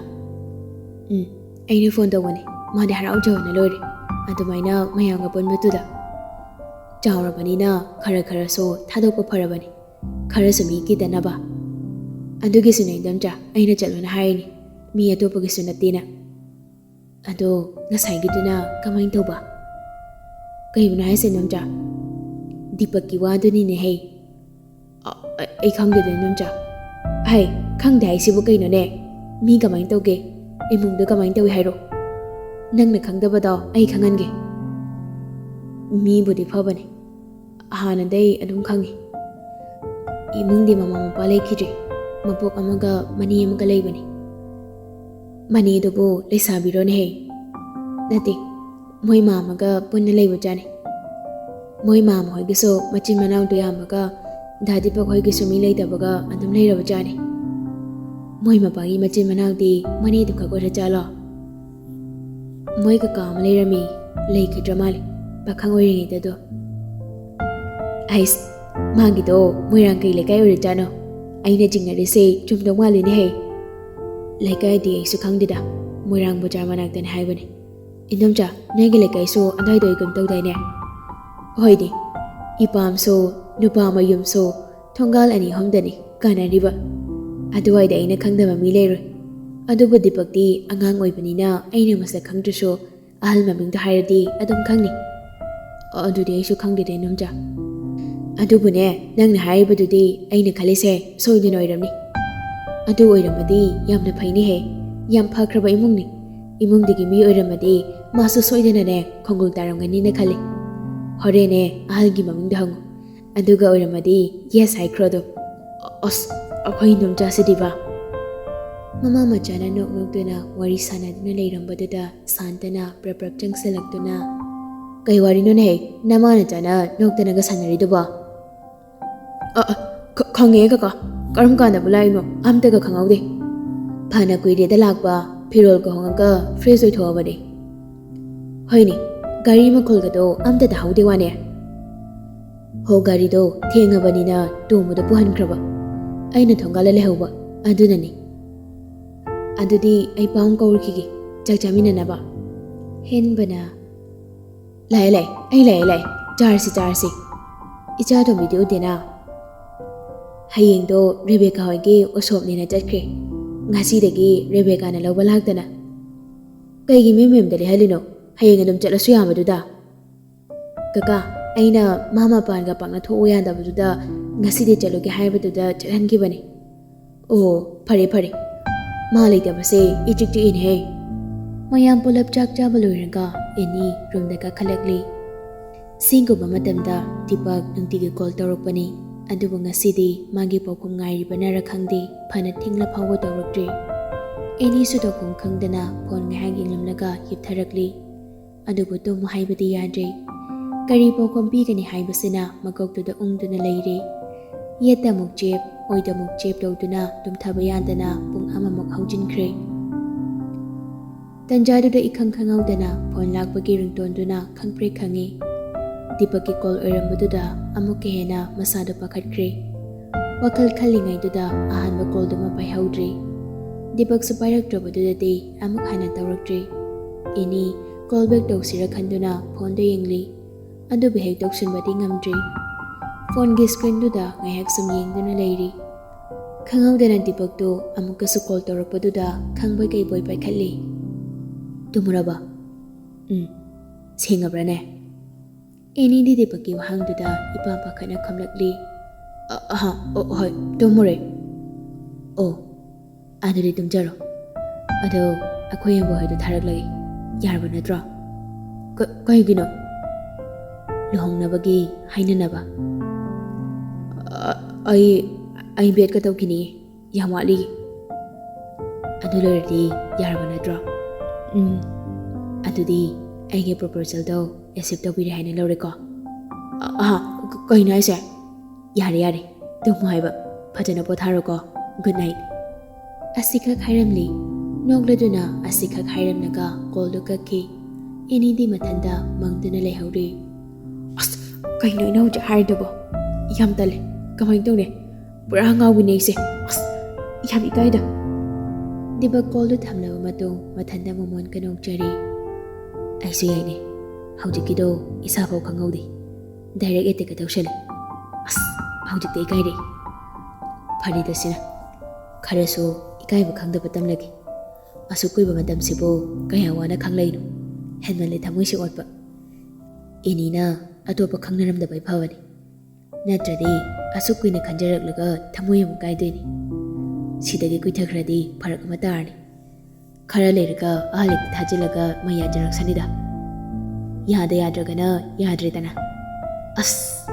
ꯎꯝ, ꯑꯩꯅ ꯐꯣꯟ ꯇꯧꯕꯅꯤ꯫ ꯃꯥꯗꯤ ꯍꯔꯥꯎꯖꯕꯅ ꯂꯣꯏꯔꯦ꯫ ꯑꯗꯨꯃꯥꯏꯅ ꯃꯌꯥꯝꯒ ꯄꯨꯟꯕꯗꯨꯗ꯫ ꯆꯥꯎꯔꯕꯅꯤꯅ ꯈꯔ ꯈꯔꯁꯨ ꯊꯥꯗꯣꯛꯄ ꯐꯔꯕꯅꯤ꯫ ꯈꯔꯁꯨ ꯃꯤ ꯀꯤꯗꯅꯕ꯫ ꯑꯗꯨꯒꯤꯁꯨꯅꯦ ꯏꯟꯗꯣꯝꯆꯥ, ꯑꯩꯅ ꯆꯠꯂꯣꯅ ꯍꯥꯏꯔꯤꯅꯤ꯫ ꯃꯤ ꯑꯇꯣꯞꯄꯒꯤꯁꯨ ꯅꯠꯇꯦꯅ꯫" "ꯑꯗꯣ ꯉꯁꯥꯏꯒꯤꯗꯨꯅ ꯀꯃꯥꯏꯅ ꯇꯧꯕ?" "ꯀꯩꯕꯨꯅꯣ ꯍꯥꯏꯁꯦ ꯏꯟꯗꯣꯝꯆꯥ?" "ꯗꯤꯄꯛꯀꯤ ꯋꯥꯗꯨꯅꯤꯅꯦꯍꯦ꯫" "ꯑ-, ꯑ-, ꯑꯩ ꯈꯪꯗꯦꯗ ꯏꯟꯗꯣꯝꯆꯥ꯫" "ꯍꯩ, ꯈꯪꯗꯦ ꯍꯥꯏꯁꯤꯕꯨ ꯀꯩꯅꯣꯅꯦ? ꯃꯤ ꯀꯃꯥꯏꯅ ꯇꯧꯒꯦ? ꯏꯃꯨꯡꯗ ꯀꯃꯥꯏꯅ ꯇꯧꯏ ꯍꯥꯏꯔꯣ? ꯅꯪꯅ ꯈꯪꯗꯕꯗꯣ ꯑꯩ ꯈꯪꯍꯟꯒꯦ꯫ ꯃꯤꯕꯨꯗꯤ ꯐꯕꯅꯦ꯫ ꯍꯥꯟꯅꯗꯩ ꯑꯗꯨꯝ ꯈꯪꯉꯤ꯫ ꯏꯃꯨꯡꯗꯤ ꯃꯃꯥ ꯃꯄꯥ ꯂꯩꯈꯤꯗ꯭ꯔꯦ꯫ ꯃꯕꯣꯛ ꯑꯃꯒ ꯃꯅꯦ ꯑꯃꯒ ꯂꯩꯕꯅꯤ꯫" "ꯃꯅꯦꯗꯨꯕꯨ ꯂꯩꯁꯥꯕꯤꯔꯣꯅꯦꯍꯦ?" "ꯅꯠꯇꯦ, ꯃꯣꯏ ꯃꯥꯃꯒ ꯄꯨꯟꯅ ꯂꯩꯕꯖꯥꯠꯅꯤ꯫ ꯃꯣꯏ ꯃꯥꯃ ꯍꯣꯏꯒꯤꯁꯨ ꯃꯆꯤꯟ ꯃꯅꯥꯎꯗꯣ ꯌꯥꯝꯃꯒ ꯗꯥ ꯗꯤꯄꯛ ꯍꯣꯏꯒꯤꯁꯨ ꯃꯤ ꯂꯩꯇꯕꯒ ꯑꯗꯨꯝ ꯂꯩꯔꯕꯖꯥꯠꯅꯤ꯫" "ꯃꯣꯏ ꯃꯄꯥꯒꯤ ꯃꯆꯤꯟ ꯃꯅꯥꯎꯗꯤ ꯃꯅꯦꯗꯨ ꯈꯛ ꯑꯣꯏꯔꯖꯥꯠꯂꯣ?" "ꯃꯣꯏ ꯀꯀꯥ ꯑꯃ ꯂꯩꯔꯝꯃꯤ, ꯂꯩꯈꯤꯗ꯭ꯔ ꯃꯥꯜꯂꯦ, ꯄꯥꯈꯪ ꯑꯣꯏꯔꯤꯉꯩꯗꯗꯣ꯫" "ꯑꯩꯁ, ꯃꯥꯒꯤꯗꯣ ꯃꯣꯏꯔꯥꯡ ꯀꯩ ꯂꯩꯀꯥꯏ ꯑꯣꯏꯔꯖꯥꯠꯅꯣ? ꯑꯩꯅ ꯆꯤꯡꯅꯔꯤꯁꯦ ꯆꯨꯝꯗꯧ ꯃꯥꯜꯂꯤꯅꯦꯍꯦ꯫ ꯂꯩꯀꯥꯏꯗꯤ ꯑꯩꯁꯨ ꯈꯪꯗꯦꯗ, ꯃꯣꯏꯔꯥꯡ ꯕꯖꯥꯔ ꯃꯅꯥꯛꯇꯅꯦ ꯍꯥꯏꯕꯅꯦ꯫ ꯏꯟꯗꯣꯝꯆꯥ, ꯅꯣꯏꯒꯤ ꯂꯩꯀꯥꯏꯁꯨ ꯑꯗ꯭ꯋꯥꯏꯗ ꯑꯣꯏꯒꯨꯝ ꯇꯧꯗꯥꯏꯅꯦ?" "ꯍꯣꯏꯅꯦ, ꯏꯄꯥꯝꯁꯨ, ꯅꯨꯄꯥ ꯃꯌꯨꯝꯁꯨ, ꯊꯣꯡꯒꯥꯜ ꯑꯅꯤ ꯑꯍꯨꯝꯗꯅꯤ ꯀꯥꯟꯅꯔꯤꯕ꯫ ꯑꯗꯨꯋꯥꯏꯗ ꯑꯩꯅ ꯈꯪꯗꯕ ꯃꯤ ꯂꯩꯔꯣꯏ꯫ ꯑꯗꯨꯕꯨ ꯗꯤꯄꯛꯇꯤ ꯑꯉꯥꯡ ꯑꯣꯏꯕꯅꯤꯅ ꯑꯩꯅ ꯃꯁꯛ ꯈꯪꯗ꯭ꯔꯁꯨ ꯑꯍꯜ ꯃꯃꯤꯡꯗꯣ ꯍꯥꯏꯔꯗꯤ ꯑꯗꯨꯝ ꯈꯪꯅꯤ꯫" "ꯑꯗꯨꯗꯤ ꯑꯩꯁꯨ ꯈꯪꯗꯦꯗ ꯏꯟꯗꯣꯝꯆꯥ꯫ ꯑꯗꯨꯕꯨꯅꯦ, ꯅꯪꯅ ꯍꯥꯏꯔꯤꯕꯗꯨꯗꯤ ꯑꯩꯅ ꯈꯜꯂꯤꯁꯦ ꯁꯣꯏꯗꯅ ꯑꯣꯏꯔꯝꯅꯤ꯫ ꯑꯗꯨ ꯑꯣꯏꯔꯝꯃꯗꯤ ꯌꯥꯝꯅ ꯐꯩꯅꯦꯍꯦ, ꯌꯥꯝ ꯐꯈ꯭ꯔꯕ ꯏꯃꯨꯡꯅꯤ꯫ ꯏꯃꯨꯡꯗꯨꯒꯤ ꯃꯤ ꯑꯣꯏꯔꯝꯃꯗꯤ ꯃꯥꯁꯨ ꯁꯣꯏꯗꯅꯅꯦ ꯈꯣꯡꯒꯨꯜ ꯇꯥꯔꯝꯒꯅꯤꯅ ꯈꯜꯂꯤ꯫ ꯍꯣꯔꯦꯟꯅꯦ ꯑꯍꯜꯒꯤ ꯃꯃꯤꯡꯗꯣ ꯍꯪꯉꯨ, ꯑꯗꯨꯒ ꯑꯣꯏꯔꯝꯃꯗꯤ ꯌꯦꯁ ꯍꯥꯏꯈ꯭ꯔꯣ ꯑꯗꯨꯝ꯫" "ꯑꯁ, ꯑꯩꯈꯣꯏ ꯏꯟꯗꯣꯝꯆꯥꯁꯤꯗꯤꯕ꯫" ꯃꯃꯥ ꯃꯆꯥꯅ ꯅꯣꯛ ꯅꯣꯛꯇꯨꯅ ꯋꯥꯔꯤ ꯁꯥꯟꯅꯗꯨꯅ ꯂꯩꯔꯝꯕꯗꯨꯗ ꯁꯥꯟꯇꯅ ꯄ꯭ꯔꯞ ꯄ꯭ꯔꯞ ꯆꯪꯁꯤꯜꯂꯛꯇꯨꯅ, "ꯀꯩ ꯋꯥꯔꯤꯅꯣꯅꯦꯍꯦ ꯅꯃꯥ ꯅꯆꯥꯅ ꯅꯣꯛꯇꯅꯒ ꯁꯥꯟꯅꯔꯤꯗꯨꯕꯣ?" "ꯑ, ꯑ, ꯈ-, ꯈꯪꯉꯦ ꯀꯀꯥ, ꯀꯔꯝ ꯀꯥꯟꯗꯕꯨ ꯂꯥꯛꯏꯅꯣ ꯑꯝꯇꯒ ꯈꯪꯍꯧꯗꯦ꯫ ꯐꯅ ꯀꯨꯏꯔꯦꯗ ꯂꯥꯛꯄ, ꯐꯤꯔꯣꯜꯒ ꯍꯣꯡꯉꯒ fresh ꯑꯣꯏꯊꯣꯛꯑꯕꯅꯦ꯫ ꯍꯣꯏꯅꯦ, ꯒꯥꯔꯤ ꯃꯈꯣꯜꯒꯗꯣ ꯑꯝꯇ ꯇꯥꯍꯧꯗꯦ ꯋꯥꯅꯦ꯫ ꯍꯣ, ꯒꯥꯔꯤꯗꯣ ꯊꯦꯡꯉꯕꯅꯤꯅ ꯇꯣꯝꯕꯗꯣ ꯄꯨꯍꯟꯈ꯭ꯔꯕ꯫ ꯑꯩꯅ ꯊꯣꯡꯒꯥꯜꯗ ꯂꯩꯍꯧꯕ, ꯑꯗꯨꯅꯅꯤ꯫ ꯑꯗꯨꯗꯤ ꯑꯩ ꯄꯥꯎ ꯑꯃ ꯀꯧꯔꯨꯈꯤꯒꯦ, ꯆꯥꯛ ꯆꯥꯃꯤꯟꯅꯅꯕ꯫ ꯍꯦꯟꯕꯅ, "ꯂꯥꯛꯑꯦ, ꯂꯥꯛꯑꯦ, ꯑꯩ ꯂꯥꯛꯑꯦ, ꯂꯥꯛꯑꯦ, ꯆꯥꯔꯁꯤ, ꯆꯥꯔꯁꯤ꯫ ꯏꯆꯥ ꯑꯇꯣꯝꯕꯤꯗꯤ ꯎꯗꯦꯅ? ꯍꯌꯦꯡꯗꯣ ꯔꯦꯕꯦꯀꯥ ꯍꯣꯏꯒꯤ ꯎꯁꯣꯞꯅꯦꯅ ꯆꯠꯈ꯭ꯔꯦ꯫ ꯉꯁꯤꯗꯒꯤ ꯔꯦꯕꯦꯀꯥꯅ ꯂꯧꯕ ꯂꯥꯛꯇꯅ꯫ ꯀꯩꯒꯤ ꯃꯦꯝ ꯃꯦꯝꯗ ꯂꯩꯍꯜꯂꯤꯅꯣ? ꯍꯌꯦꯡ ꯑꯗꯨꯝ ꯆꯠꯂꯁꯨ ꯌꯥꯕꯗꯨꯗ?" "ꯀꯀꯥ, ꯑꯩꯅ ꯃꯥ ꯃꯄꯥꯟꯒ ꯄꯥꯛꯅ ꯊꯣꯛꯎ ꯌꯥꯗꯕꯗꯨꯗ ꯉꯁꯤꯗꯤ ꯆꯠꯂꯨꯒꯦ ꯍꯥꯏꯕꯗꯨꯗ ꯆꯠꯍꯟꯈꯤꯕꯅꯦ꯫" "ꯑꯣ, ꯐꯔꯦ ꯐꯔꯦ꯫ ꯃꯥ ꯂꯩꯇꯕꯁꯦ ꯏꯆꯤꯛ ꯆꯤꯛꯏꯅꯦꯍꯦ꯫" ꯃꯌꯥꯝ ꯄꯨꯂꯞ ꯆꯥꯛ ꯆꯥꯕ ꯂꯣꯏꯔꯒ ꯑꯦꯅꯤ ꯔꯨꯝꯗ ꯀꯥꯈꯠꯂꯛꯂꯤ꯫ ꯁꯤꯒꯨꯝꯕ ꯃꯇꯝꯗ ꯗꯤꯄꯛ ꯅꯨꯡꯇꯤꯒꯤ ꯀꯣꯜ ꯇꯧꯔꯛꯄꯅꯤ, ꯑꯗꯨꯕꯨ ꯉꯁꯤꯗꯤ ꯃꯥꯒꯤ ꯄꯥꯎꯈꯨꯝ ꯉꯥꯏꯔꯤꯕꯅꯔ ꯈꯪꯗꯦ, ꯐꯅ ꯊꯦꯡꯂ ꯐꯥꯎꯕ ꯇꯧꯔꯛꯇ꯭ꯔꯤ꯫ ꯑꯦꯅꯤꯁꯨ ꯇꯧꯐꯝ ꯈꯪꯗꯅ ꯐꯣꯟ ꯉꯥꯏꯍꯥꯛ ꯌꯦꯡꯂꯝꯂꯒ ꯍꯤꯞꯊꯔꯛꯂꯤ꯫ ꯑꯗꯨꯕꯨ ꯇꯨꯝꯃꯨ ꯍꯥꯏꯕꯗꯤ ꯌꯥꯗ꯭ꯔꯦ꯫ ꯀꯔꯤ ꯄꯥꯎꯈꯨꯝ ꯄꯤꯒꯅꯤ ꯍꯥꯏꯕꯁꯤꯅ ꯃꯀꯣꯛꯇꯨꯗ ꯎꯪꯗꯨꯅ ꯂꯩꯔꯦ꯫ ꯌꯦꯠꯇ ꯑꯃꯨꯛ ꯆꯦꯞ, ꯑꯣꯏꯗ ꯑꯃꯨꯛ ꯆꯦꯞ ꯇꯧꯗꯨꯅ ꯇꯨꯝꯊꯕ ꯌꯥꯗꯅ ꯄꯨꯡ ꯑꯃꯃꯨꯛ ꯍꯧꯖꯤꯟꯈ꯭ꯔꯦ꯫ ꯇꯟꯖꯥꯗꯨꯗ ꯏꯈꯪ ꯈꯪꯍꯧꯗꯅ ꯐꯣꯟ ꯂꯥꯛꯄꯒꯤ ꯔꯤꯡꯇꯣꯟꯗꯨꯅ ꯈꯪꯄ꯭ꯔꯦꯛ ꯈꯪꯉꯤ꯫ ꯗꯤꯄꯛꯀꯤ ꯀꯣꯜ ꯑꯣꯏꯔꯝꯕꯗꯨꯗ ꯑꯃꯨꯛꯀ ꯍꯦꯟꯅ ꯃꯁꯥꯗꯣ ꯄꯥꯈꯠꯈ꯭ꯔꯦ꯫ ꯋꯥꯈꯜ ꯈꯜꯂꯤꯉꯩꯗꯨꯗ ꯑꯍꯥꯟꯕ ꯀꯣꯜꯗꯨꯃ ꯄꯥꯏꯍꯧꯗ꯭ꯔꯦ꯫ ꯗꯤꯄꯛꯁꯨ ꯄꯥꯏꯔꯛꯇ꯭ꯔꯕꯗꯨꯗꯗꯤ ꯑꯃꯨꯛ ꯍꯟꯅ ꯇꯧꯔꯛꯇ꯭ꯔꯦ꯫ ꯑꯦꯅꯤ ꯀꯣꯜ ꯕꯦꯛ ꯇꯧꯁꯤꯔ ꯈꯟꯗꯨꯅ ꯐꯣꯟꯗꯣ ꯌꯦꯡꯂꯤ꯫ ꯑꯗꯨꯕꯨ ꯍꯦꯛ ꯇꯧꯁꯤꯟꯕꯗꯤ ꯉꯝꯗ꯭ꯔꯤ꯫ ꯐꯣꯟꯒꯤ ꯁ꯭ꯀ꯭ꯔꯤꯟꯗꯨꯗ ꯉꯥꯏꯍꯥꯛ ꯁꯨꯝ ꯌꯦꯡꯗꯨꯅ ꯂꯩꯔꯤ꯫ ꯈꯪꯍꯧꯗꯅ ꯗꯤꯄꯛꯇꯨ ꯑꯃꯨꯛꯀꯁꯨ ꯀꯣꯜ ꯇꯧꯔꯛꯄꯗꯨꯗ ꯈꯪꯕꯣꯏ ꯀꯩꯕꯣꯏ ꯄꯥꯏꯈꯠꯂꯤ꯫ "ꯇꯨꯝꯃꯨꯔꯕ?" "ꯎꯝ꯫ ꯁꯦꯡꯉꯕ꯭ꯔꯅꯦ?" ꯑꯦꯅꯤꯗꯤ ꯗꯤꯄꯛꯀꯤ ꯋꯥꯍꯪꯗꯨꯗ ꯏꯄꯥ ꯄꯥꯈꯠꯅ ꯈꯨꯝꯂꯛꯂꯤ꯫ "ꯑ-, ꯑꯍ, ꯑꯣ, ꯍꯣꯏ, ꯇꯨꯝꯃꯨꯔꯦ꯫" "ꯑꯣ, ꯑꯗꯨꯗꯤ ꯇꯨꯝꯖꯔꯣ꯫ ꯑꯗꯣ ꯑꯩꯈꯣꯏ ꯌꯨꯝꯕꯨ ꯍꯣꯏꯗ ꯊꯥꯔꯛꯂꯒꯦ꯫ ꯌꯥꯔꯕ ꯅꯠꯇ꯭ꯔꯣ?" "ꯀ-, ꯀꯩꯒꯤꯅꯣ?" "ꯂꯨꯍꯣꯡꯅꯕꯒꯤ ꯍꯥꯏꯅꯅꯕ꯫" "ꯑ-, ꯑꯩ, ꯑꯩ ꯕꯦꯠꯀ ꯇꯧꯈꯤꯅꯤꯌꯦ꯫ ꯌꯥꯝ ꯋꯥꯠꯂꯤ꯫" "ꯑꯗꯨ ꯂꯣꯏꯔꯗꯤ ꯌꯥꯔꯕ ꯅꯠꯇ꯭ꯔꯣ?" "ꯎꯝ꯫ ꯑꯗꯨꯗꯤ ꯑꯩꯒꯤ ꯄ꯭ꯔꯣꯄꯣꯖꯦꯜꯗꯣ ꯑꯦꯛꯁꯦꯞ ꯇꯧꯕꯤꯔꯦ ꯍꯥꯏꯅ ꯂꯧꯔꯦꯀꯣ?" "ꯑ-, ꯑꯍ, ꯀ-, ꯀꯩꯅꯣ ꯍꯥꯏꯁꯦ?" "ꯌꯥꯔꯦ, ꯌꯥꯔꯦ, ꯇꯨꯝꯃꯨ ꯍꯥꯏꯕ꯫ ꯐꯖꯅ ꯄꯣꯊꯥꯔꯣꯀꯣ꯫ Good night." ꯑꯁꯤꯈꯛ ꯍꯥꯏꯔꯝꯂꯤ꯫ ꯅꯣꯛꯂꯗꯨꯅ ꯑꯁꯤꯈꯛ ꯍꯥꯏꯔꯝꯂꯒ ꯀꯣꯜꯗꯨ ꯀꯛꯈꯤ꯫ ꯑꯦꯅꯤꯗꯤ ꯃꯊꯟꯇ ꯃꯪꯗꯨꯅ ꯂꯩꯍꯧꯔꯤ꯫ ꯑꯁ, ꯀꯩꯅꯣ ꯑꯩꯅ ꯍꯧꯖꯤꯛ ꯍꯥꯏꯔꯤꯗꯨꯕꯣ? ꯌꯥꯝ ꯇꯜꯂꯦ꯫ ꯀꯃꯥꯏꯅ ꯇꯧꯅꯤ? ꯄꯨꯔꯥ ꯉꯥꯎꯕꯤꯅꯦ ꯑꯩꯁꯦ꯫ ꯑꯁ, ꯌꯥꯝ ꯏꯀꯥꯏꯗ꯫ ꯗꯤꯄꯛ ꯀꯣꯜꯗꯨ ꯊꯝꯂꯕ ꯃꯇꯨꯡ ꯃꯊꯟꯇ ꯃꯣꯃꯣꯟ ꯀꯅꯣꯛꯆꯔꯤ꯫ ꯑꯩꯁꯨ ꯌꯥꯏꯅꯦ꯫ ꯍꯧꯖꯤꯛꯀꯤꯗꯣ ꯏꯁꯥꯐꯥꯎ ꯈꯪꯍꯧꯗꯦ꯫ ꯗꯥꯏꯔꯦꯛ ꯑꯦꯇꯦꯛꯀ ꯇꯧꯁꯜꯂꯦ꯫ ꯑꯁ, ꯍꯧꯖꯤꯛꯇꯤ ꯏꯀꯥꯏꯔꯦ꯫ ꯐꯔꯤꯗꯁꯤꯅ ꯈꯔꯁꯨ ꯏꯀꯥꯏꯕ ꯈꯪꯗꯕ ꯇꯝꯂꯒꯦ꯫ ꯑꯁꯨꯛ ꯀꯨꯏꯕ ꯃꯇꯝꯁꯤꯕꯨ ꯀꯌꯥ ꯋꯥꯅ ꯈꯪꯂꯛꯏꯅꯣ? ꯍꯦꯟꯃꯜꯂꯦ ꯊꯃꯣꯏꯁꯦ ꯑꯣꯠꯄ꯫ ꯑꯦꯅꯤꯅ ꯑꯇꯣꯞꯄ ꯈꯪꯅꯔꯝꯗꯕꯩ ꯐꯕꯅꯤ꯫ ꯅꯠꯇ꯭ꯔꯗꯤ ꯑꯁꯨꯛ ꯀꯨꯏꯅ ꯈꯟꯖꯔꯛꯂꯒ ꯊꯃꯣꯏ ꯑꯃꯨꯛ ꯀꯥꯏꯗꯣꯏꯅꯤ꯫ ꯁꯤꯗꯒꯤ ꯀꯨꯏꯊꯈ꯭ꯔꯗꯤ ꯐꯔꯛ ꯑꯃ ꯇꯥꯔꯅꯤ꯫ ꯈꯔ ꯂꯩꯔꯒ ꯑꯍꯜ ꯍꯦꯛꯇ ꯊꯥꯖꯤꯜꯂꯒ ꯃꯩ ꯌꯥꯖꯔꯛꯁꯅꯤꯗ꯫ ꯌꯥꯗ ꯌꯥꯗ꯭ꯔꯒꯅ ꯌꯥꯗ꯭ꯔꯦꯗꯅ꯫ ꯑꯁ!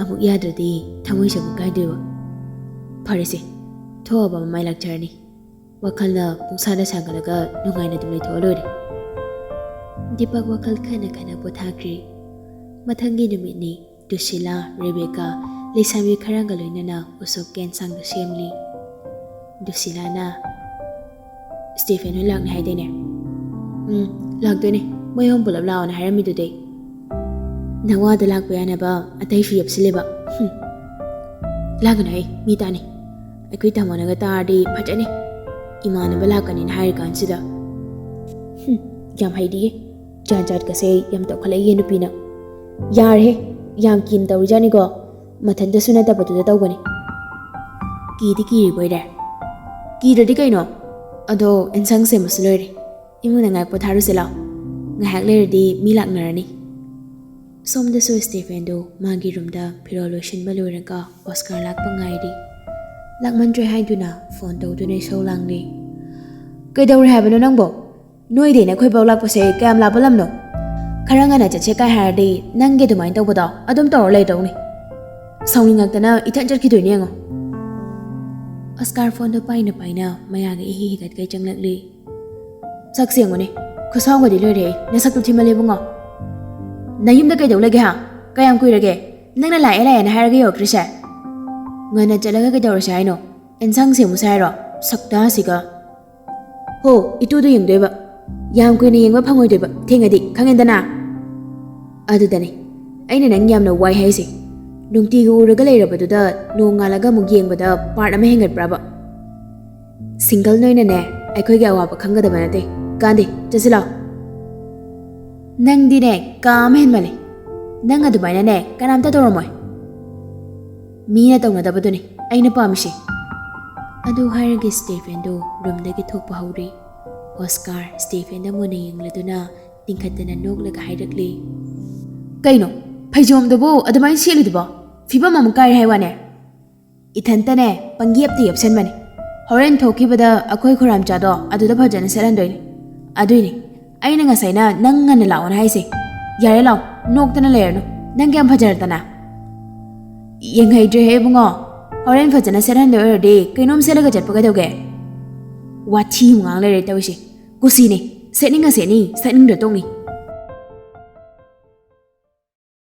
ꯑꯃꯨꯛ ꯌꯥꯗ꯭ꯔꯗꯤ ꯊꯃꯣꯏꯁꯦ ꯑꯃꯨꯛ ꯀꯥꯏꯗꯣꯏꯕ꯫ ꯐꯔꯦꯁꯦ, ꯊꯣꯛꯑꯕ ꯑꯃ ꯃꯥꯏ ꯂꯥꯛꯆꯔꯅꯤ꯫ ꯋꯥꯈꯜꯅ ꯄꯨꯡꯁꯥꯗ ꯁꯥꯒꯠꯂꯒ ꯅꯨꯡꯉꯥꯏꯅ ꯑꯗꯨꯝ ꯂꯩꯊꯣꯛꯑ ꯂꯣꯏꯔꯦ꯫ ꯗꯤꯄꯛ ꯋꯥꯈꯜ ꯈꯟꯅ ꯈꯟꯅ ꯄꯣꯊꯥꯈ꯭ꯔꯦ꯫ ꯃꯊꯪꯒꯤ ꯅꯨꯃꯤꯠꯅꯤ꯫ ꯗꯨꯁꯤꯂꯥ, ꯔꯦꯕꯦꯀꯥ, ꯂꯩꯁꯥꯕꯤ ꯈꯔꯒ ꯂꯣꯏꯅꯅ ꯎꯁꯣꯞ ꯀꯦꯟꯁꯥꯡꯗꯨ ꯁꯦꯝꯂꯤ꯫ ꯗꯨꯁꯤꯂꯥꯅ, "ꯁ꯭ꯇꯤꯐꯦꯟ ꯍꯣꯏ ꯂꯥꯛꯅꯤ ꯍꯥꯏꯗꯥꯏꯅꯦ?" "ꯎꯝ, ꯂꯥꯛꯇꯣꯏꯅꯦ꯫ ꯃꯣꯏ ꯑꯍꯨꯝ ꯄꯨꯂꯞ ꯂꯥꯛꯑꯣꯅ ꯍꯥꯏꯔꯝꯃꯤꯗꯨꯗꯤ꯫ ꯅꯋꯥꯗ ꯂꯥꯛꯄ ꯌꯥꯅꯕ ꯑꯇꯩꯁꯨ ꯌꯦꯞꯁꯤꯜꯂꯦꯕ꯫ ꯍꯨꯝ꯫ ꯂꯥꯛꯀꯅꯨꯍꯦ, ꯃꯤ ꯇꯥꯅꯤ꯫ ꯑꯩꯈꯣꯏ ꯇꯥꯃꯣꯅꯒ ꯇꯥꯔꯗꯤ ꯐꯖꯅꯤ꯫ ꯏꯃꯥꯟꯅꯕ ꯂꯥꯛꯀꯅꯤꯅ ꯍꯥꯏꯔꯤꯀꯥꯟꯁꯤꯗ꯫" ꯍꯨꯝ, ꯌꯥꯝ ꯍꯩꯗꯤꯌꯦ꯫ ꯖꯥꯠ ꯖꯥꯠꯀꯁꯦ ꯌꯥꯝ ꯇꯧꯈꯠꯂꯛꯏꯌꯦ ꯅꯨꯄꯤꯅ꯫ ꯌꯥꯔꯦꯍꯦ, ꯌꯥꯝ ꯀꯤꯅ ꯇꯧꯔꯤꯖꯥꯠꯅꯤꯀꯣ꯫ ꯃꯊꯟꯇꯁꯨ ꯅꯠꯇꯕꯗꯨꯗ ꯇꯧꯕꯅꯤ꯫ ꯀꯤꯗꯤ ꯀꯤꯔꯤꯕꯣꯏꯔꯦ? ꯀꯤꯗ꯭ꯔꯗꯤ ꯀꯩꯅꯣ? ꯑꯗꯣ ꯑꯦꯟꯁꯥꯡ ꯁꯦꯝꯕꯁꯨ ꯂꯣꯏꯔꯦ꯫ ꯏꯃꯨꯡꯗ ꯉꯥꯏꯍꯥꯛ ꯄꯣꯊꯥꯔꯨꯁꯤ ꯂꯥꯎ꯫ ꯉꯥꯏꯍꯥꯛ ꯂꯩꯔꯗꯤ ꯃꯤ ꯂꯥꯛꯅꯔꯅꯤ꯫ ꯁꯣꯝꯗꯁꯨ ꯁ꯭ꯇꯤꯐꯦꯟꯗꯨ ꯃꯥꯒꯤ ꯔꯨꯝꯗ ꯐꯤꯔꯣꯜ ꯂꯣꯏꯁꯤꯟꯕ ꯂꯣꯏꯔꯒ ꯑꯣꯁꯀꯥꯔ ꯂꯥꯛꯄ ꯉꯥꯏꯔꯤ꯫ ꯂꯥꯛꯃꯟꯗ꯭ꯔꯦ ꯍꯥꯏꯗꯨꯅ ꯐꯣꯟ ꯇꯧꯗꯨꯅ ꯏꯁꯧ ꯂꯥꯡꯂꯤ꯫ "ꯀꯩꯗꯧꯔꯦ ꯍꯥꯏꯕꯅꯣ ꯅꯪꯕꯣ? ꯅꯣꯏꯗꯩꯅ ꯑꯩꯈꯣꯏꯐꯥꯎ ꯂꯥꯛꯄꯁꯦ ꯀꯌꯥꯝ ꯂꯥꯞꯄ ꯂꯝꯅꯣ? ꯈꯔ ꯉꯟꯅ ꯆꯠꯁꯦ ꯀꯥꯏ ꯍꯥꯏꯔꯗꯤ ꯅꯪꯒꯤ ꯑꯗꯨꯃꯥꯏꯅ ꯇꯧꯕꯗꯣ ꯑꯗꯨꯝ ꯇꯧꯔ ꯂꯩꯗꯧꯅꯤ꯫ ꯁꯥꯎꯅꯤꯡꯉꯛꯇꯅ ꯏꯊꯟ ꯆꯠꯈꯤꯗꯣꯏꯅꯦ ꯌꯦꯡꯉꯣ꯫" ꯑꯣꯁꯀꯥꯔ ꯐꯣꯟꯗꯣ ꯄꯥꯏꯅ ꯄꯥꯏꯅ ꯃꯌꯥꯒ ꯏꯍꯤ ꯍꯤꯒꯠꯀꯩ ꯆꯪꯂꯛꯂꯤ꯫ "ꯁꯛꯁꯦ ꯌꯦꯡꯉꯨꯅꯦ, ꯈꯨꯁꯥꯎꯒꯗꯤ ꯂꯣꯏꯔꯦ꯫ ꯅꯁꯛꯇꯨ ꯊꯤꯃꯜꯂꯦ ꯏꯕꯨꯡꯉꯣ꯫ ꯅꯌꯨꯝꯗ ꯀꯩꯗꯧ ꯂꯩꯒꯦ ꯍꯥ? ꯀꯌꯥꯝ ꯀꯨꯏꯔꯒꯦ? ꯅꯪꯅ ꯂꯥꯛꯑꯦ ꯂꯥꯛꯑꯦꯅ ꯍꯥꯏꯔꯒ ꯌꯧꯔꯛꯇ꯭ꯔꯤꯁꯦ? ꯉꯟꯅ ꯆꯠꯂꯒ ꯀꯩꯗꯧꯔꯁꯦ ꯍꯥꯏꯅꯣ? ꯑꯦꯟꯁꯥꯡ ꯁꯦꯝꯃꯨꯁꯦ ꯍꯥꯏꯔꯣ? ꯁꯛꯇꯥꯁꯤꯒ!" ꯍꯣ, ꯏꯇꯨꯗꯣ ꯌꯦꯡꯗꯣꯏꯕ꯫ ꯌꯥꯝ ꯀꯨꯏꯅ ꯌꯦꯡꯕ ꯐꯪꯉꯣꯏꯗꯣꯏꯕ, ꯊꯦꯡꯉꯗꯤ, ꯈꯪꯉꯦꯗꯅ? ꯑꯗꯨꯗꯅꯦ ꯑꯩꯅ ꯅꯪ ꯌꯥꯝꯅ ꯋꯥꯏ ꯍꯥꯏꯁꯦ꯫ ꯅꯨꯡꯇꯤꯒꯤ ꯎꯔꯒ ꯂꯩꯔꯕꯗꯨꯗ ꯅꯣꯡꯉꯥꯜꯂꯒ ꯑꯃꯨꯛ ꯌꯦꯡꯕꯗ ꯄꯥꯔꯠ ꯑꯃ ꯍꯦꯟꯒꯠꯄ꯭ꯔꯕ? ꯁꯤꯡꯒꯜ ꯅꯣꯏꯅꯅꯦ ꯑꯩꯈꯣꯏꯒꯤ ꯑꯋꯥꯕ ꯈꯪꯒꯗꯕ ꯅꯠꯇꯦ꯫ ꯀꯥꯟꯗꯦ, ꯆꯠꯁꯤ ꯂꯥꯛꯑꯣ꯫ ꯅꯪꯗꯤꯅꯦ ꯀꯥ ꯑꯃ ꯍꯦꯟꯃꯜꯂꯦ꯫ ꯅꯪ ꯑꯗꯨꯃꯥꯏꯅꯅꯦ ꯀꯅꯥꯝꯇ ꯇꯧꯔꯝꯃꯣꯏ꯫ ꯃꯤꯅ ꯇꯧꯅꯗꯕꯗꯨꯅꯤ ꯑꯩꯅ ꯄꯥꯝꯃꯤꯁꯦ꯫ ꯑꯗꯨ ꯍꯥꯏꯔꯒ ꯁ꯭ꯇꯦꯐꯦꯟꯗꯣ ꯔꯨꯝꯗꯒꯤ ꯊꯣꯛꯄ ꯍꯧꯔꯦ꯫ ꯑꯣꯁꯀꯥꯔ ꯁ꯭ꯇꯦꯐꯦꯟꯗ ꯃꯨꯟꯅ ꯌꯦꯡꯂꯗꯨꯅ ꯇꯤꯡꯈꯠꯇꯅ ꯅꯣꯛꯂꯒ ꯍꯥꯏꯔꯛꯂꯦ, "ꯀꯩꯅꯣ, ꯐꯩꯖꯣꯝꯗꯨꯕꯨ ꯑꯗꯨꯃꯥꯏꯅ ꯁꯦꯠꯂꯤꯗꯨꯕꯣ? ꯐꯤꯕꯝ ꯑꯃ ꯀꯥꯏꯔꯦ ꯍꯥꯏ ꯋꯥꯅꯦ꯫ ꯏꯊꯟꯇꯅꯦ ꯄꯪꯌꯦꯞꯇ ꯌꯦꯞꯁꯟꯕꯅꯦ꯫ ꯍꯣꯔꯦꯟ ꯊꯣꯛꯈꯤꯕꯗ ꯑꯩꯈꯣꯏ ꯈꯨꯔꯥꯝꯆꯥꯗꯣ ꯑꯗꯨꯗ ꯐꯖꯅ ꯁꯦꯠꯍꯟꯗꯣꯏꯅꯦ꯫ ꯑꯗꯨꯏꯅꯦ ꯑꯩꯅ ꯉꯁꯥꯏꯅ ꯅꯪ ꯉꯟꯅ ꯂꯥꯛꯑꯣꯅ ꯍꯥꯏꯁꯦ꯫ ꯌꯥꯔꯦ, ꯂꯥꯛꯑꯣ, ꯅꯣꯛꯇꯅ ꯂꯩꯔꯅꯨ꯫ ꯅꯪ ꯀꯌꯥꯝ ꯐꯖꯔꯗꯅ?" "ꯌꯦꯡꯍꯩꯗ꯭ꯔꯦꯍꯦ ꯏꯕꯨꯡꯉꯣ, ꯍꯣꯔꯦꯟ ꯐꯖꯅ ꯁꯦꯠꯍꯟꯗꯣꯏ ꯑꯣꯏꯔꯗꯤ ꯀꯩꯅꯣꯝ ꯁꯦꯠꯂꯒ ꯆꯠꯄ ꯀꯩꯗꯧꯒꯦ?" ꯋꯥꯊꯤ ꯑꯃꯨꯛ ꯉꯥꯡ ꯂꯩꯔꯦ ꯇꯧꯔꯤꯁꯦ꯫ ꯀꯨꯁꯤꯅꯦ, ꯁꯦꯠꯅꯤꯡꯉ ꯁꯦꯠꯅꯤ, ꯁꯦꯠꯅꯤꯡꯗ꯭ꯔ ꯇꯣꯛꯅꯤ꯫